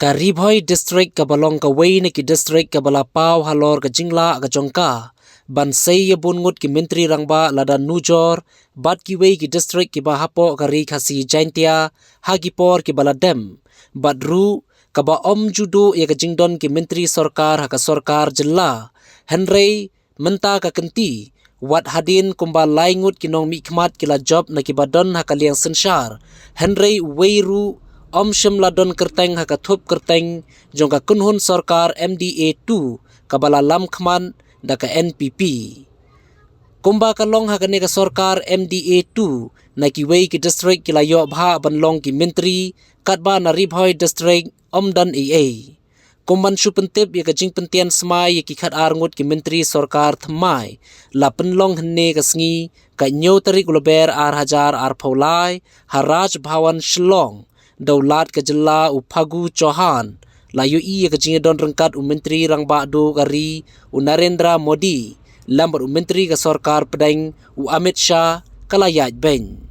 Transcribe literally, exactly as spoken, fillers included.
Ka Ri Bhoi District kaba long kawei na ki district kaba la paw halor ka jinglah ka jong ka ban sei ïa bun ngut ki myntri rangbah lada nujor bad kiwei ki district kiba hapoh ka Ri Khasi Jaintia ha ki por kiba la dem, bad ruh kaba ym ju duh ïa ka jingdon ki myntri sorkar ha ka sorkar jylla. Hynrei mynta ka kynti, wat hadien kumba lai ngut ki nongmihkhmat ki la jop na kiba don ha ka liang synshar, hynrei uwei ruh ym shym la don kyrteng ha ka thup kyrteng jong ka kynhun sorkar M D A two kaba la lam khmat da ka N P P. Kumba ka long ha kane ka sorkar M D A two, na kiwei ki district ki la ïoh bhah ban long ki myntri, katba na Ri Bhoi District ym don ei ei. Kum ban shu pyntip ïa ka jingpyntian smai ïa ki khatar ngut ki myntri sorkar thymmai, la pynlong hynne ka sngi, ka hynñiew tarik u Lber ar hajar arphew lai, ha Raj Bhavan Shillong, da u Lat ka jylla u Phagu Chauhan, la ïohi ïa ka jingdon ryngkat u Myntri Rangbah Duh ka ri u Narendra Modi, lem bad u Myntri ka Sorkar Pdeng u Amit Shah, ka la ïaid beiñ.